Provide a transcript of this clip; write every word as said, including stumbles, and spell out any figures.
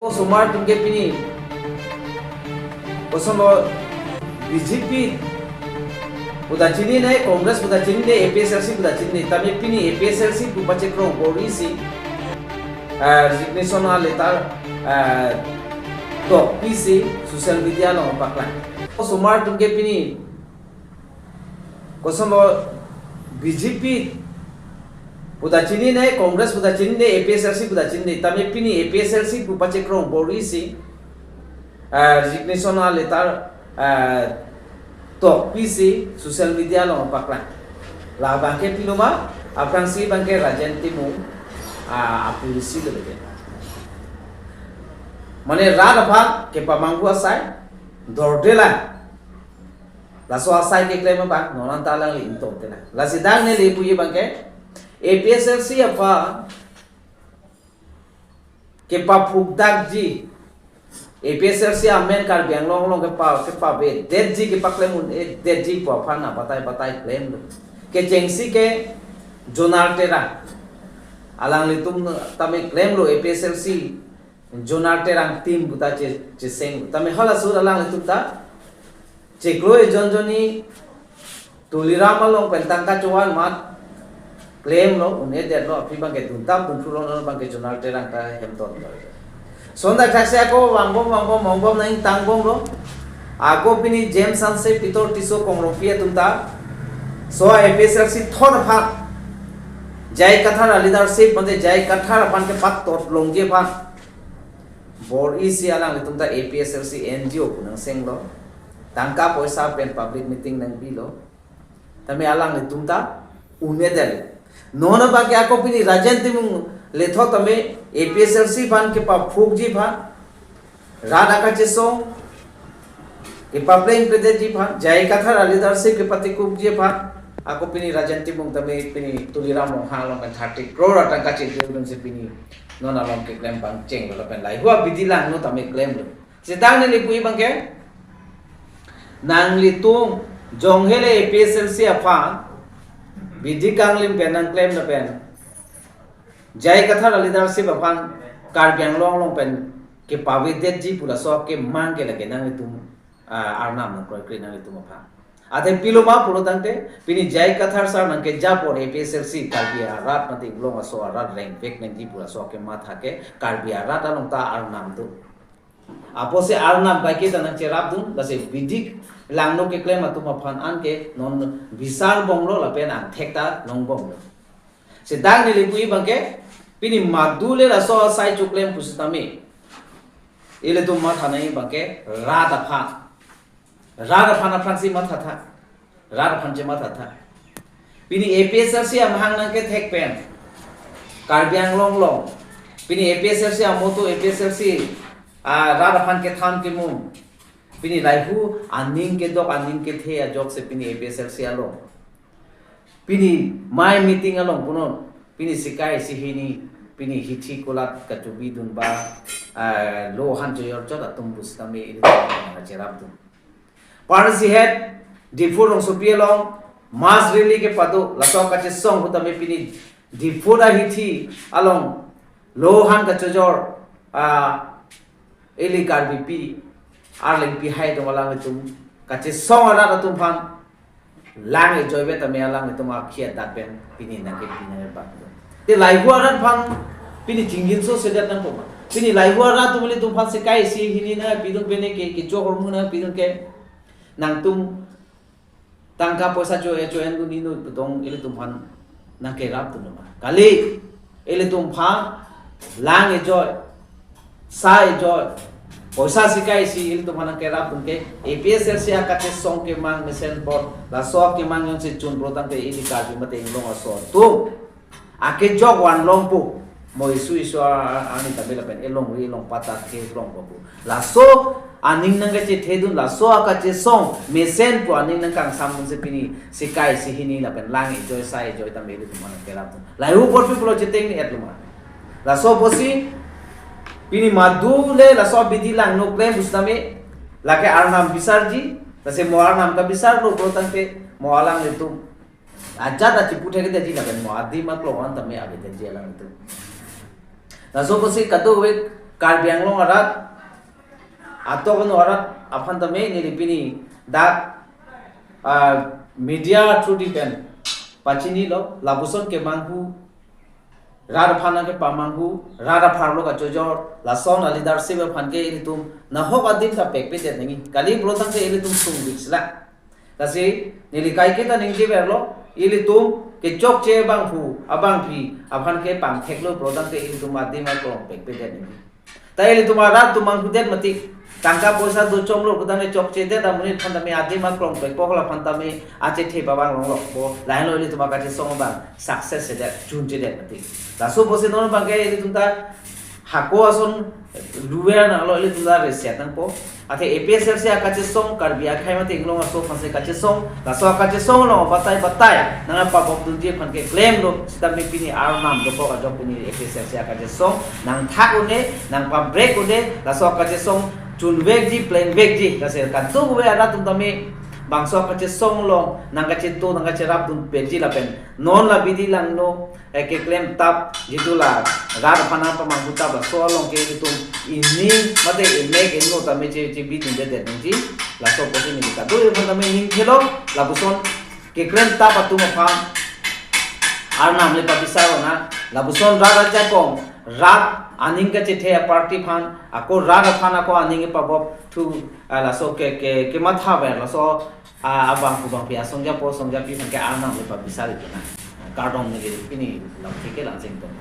Osomar atum ke pini kosonlo, B J P puta chinine, Congress puta chinine, A P H L C puta chinine, tame pini A P H L C pu pachekrong bor-isi, ah, resignation a letter, ah, tokpisi social media along paklang. Osomar atum ke pini kosonlo, B J P puta chinine, Congress puta chinine, A P H L C puta chinine, tame pini A P H L C pu pachekrong bor-isi, ah, resignation a letter, ah, tokpisi social media along paklang. Labang ke piloma, aphrangsi abang ke Rajen Timung, ah, apolicy lo bete. Mane rat aphan kepamanghu asai, dorde lang. Laso asai keklem abang, non anta alangli ingtong tena. Lasi dang neli puji abang ke, A P H L C aphan kepaphukdakji, A P H L C amen Karbi Anglong along kepa, kepavedetji, kepaklem un-edetji pu aphan abatai batai klemlo. Kechengsi ke Jonal Terang, alanglitum tame klemlo, A P H L C Jonal Terang team puta che, cheseng. Tame halaso alanglitum ta chiklo ejon jonni Tuliram along pen tangka chovan amat klemlo, un-edetlo, aphi abang ke dunta pungphulo, non abang ke Jonal Terang ta hemton lo. Sonda thaksi ako vangbom vangbom vangbom nangtang bomlo. Ako pini James Hanse, Peter Tisso, Kong Rongpi atum ta laso A P H L C thon aphan, J I Kathar a leadership mate J I Kathar aphan kepatot longji aphan bor-isi alanglitum ta A P H L C N G O pu nangsenglo. Tangka poisa pen public meeting nangbilo. Tame alanglitum ta un-edet. Non abang ke ako pini Rajen Timung lethot tame A P H L C aphan kepaphukji aphan, rat akachesong kepaplengpledetji aphan, J I Kathar a leadership kepatikukji aphan, ako pini Rajen Timung tame pini Tuliram Ronghang along pen thirty crore atangka chingkir dunsi pini non along keklem pangchenglo lapen lahei abidi langno tame klemlo. Sitang neli puji abang ke, nanglitum jonghe le A P H L C aphan bidi kanglim pen nangklem lapen J I Kathar a leadership aphan Karbi Anglong along pen kepavedetji pu laso kemang ke lake nanglitum, ah, arnam nangkroikre nanglitum aphan. Athe piloma pulo tangte, pini J I Kathar sir nangkeja apor A P H L C Karbi arat mate Inglong aso arat rengvek nangji pu laso kematha ke Karbi arat along ta arnam do. Apotsi arnam kaike ta nangcherapdun, lasi bidi langno keklem atum aphan anke non bisar bomlo lapen angthek ta longbomlo. Sitang neli puji abang ke, pini madu le laso asai choklem pusitame, ilitum matha nangji abang ke rat aphan. Rat aphan aphrangsi mathatha. Rat aphan chemathatha. Pini A P H L C amahang nangkethek pen Karbi Anglong along, pini A P H L C amoto, A P H L C, ah, rat aphan kethan kemung, pini lahei aning kedok aning kethe ajoksi pini A P H L C along, pini mai meeting along punon, pini sikai sihini, pini hithi kulat kachobidun ba, ah, lo han choyor chot atum pusitame ilitum cherapdun. Parsi het Diphu rongsopi along mass rally kepado, laso kachesong ahut tame pini Diphu ahithi along lo han kachojor, ah, ili Karbipi, Arlengpi hai atum alanglitum kachesong arat atum aphan lang ejoivet tame alanglitum akhi adat pen pini nangkepi nangkebak. Te lahei arat aphan pini chingjinso sedat nangpo ma? Pini lahei arat atum ilitum aphan sikai sihini nangpidun pen ke, kecho ahormu nangpidun ke, nangtum tangka poisa cho-e cho-endun inut putong ilitum aphan nangkerapdun ma? Kali, ilitum aphan lang ejoi, sa ejoi, poisa sikai isi ilitum aphan nangkerapdun ke, A P H L C akachesong kemang mesen apor, laso kemang jongsi chunpro tangte ili Karbi mate Inglong aso atum akejok vanlongpo. Mo isu isu a, a, ani tame lapen elongri elongpat ta kelongpo pu. Laso aning nangkachethedun, laso akachesong mesen pu aning nangkangsamdunsi pini sikai sihini lapen lang ejoi sa ejoi tame ilitum aphan nangkerapdun. Lahei apotsi pulo chetengni-etlo ma? Laso apotsi pini madu le laso abidi langno klem pusitame, lake arnam bisarji, lasi mo arnam kabisarlo pulo tangte mo alanglitum ajat achipu thekthedetji lapen mo adim aklong an tame avedetji alanglitum. Laso apotsi kadokave Karbi Anglong arat, atok anu arat aphan tame neli pini dak, ah, media through di pen pachinilo, lapuson kemanghu, rat aphan nangkepamanghu, rat apharlo kachojor, lason aleadership aphan ke ilitum nahok adim ta pekpedet nangji. Kali pulo tangte ilitum sungvik sila. Lasi neli kaiketa ningjeverlo, ilitum kechokche abangphu, abangpi aphan ke pangtheklo pulo tangte ilitum adim aklong pekpedet nangji. Ta ilitum arat atum manghudet mati, tangka poisa dochomlo pulo tangte chokchedet amonit aphan tame adim aklong pekpo, hala aphan tame achethe pabang longlokpo, lahenlo ilitum akachesong abang success sedet, chunchedet mati. Laso pusi non abang ke ilitum ta hako ason luver nanglo, ilitum ta reset nangpo. Athe A P H L C akachesong Karbi akhei mate inglong aso aphansi kachesong, laso akachesong along batai batai nangpabop dunji aphan keklemlo, sitame pini arnam dokok ajok pini A P H L C akachesong nangthak un-e, nangpabrek un-e, laso akachesong chunvekji, plengvekji, lasi kadokave arat atum tame bangso akachesong along nangkacheto nangkacherap dunpetji lapen non la bidi langno, eh, keklem tap, jitu la rat aphan nangpamanghu tap, laso along ke ilitum ining mate inek inno tame che, chebi dundedet nangji, laso pusi neli kadokave aphan tame ning thelo, lapuson keklem tap atum aphan arnam le papisar nang, lapuson rat ajakong, rat aning kachethe aparty aphan, ako rat aphan ako aning kepabop thu, ah, laso ke, ke, kemathaver, laso, ah, abangphu bangpi asongjapo songjapi aphan ke arnam le papisar ipina. Kardom neli pini lamthe ke la chington.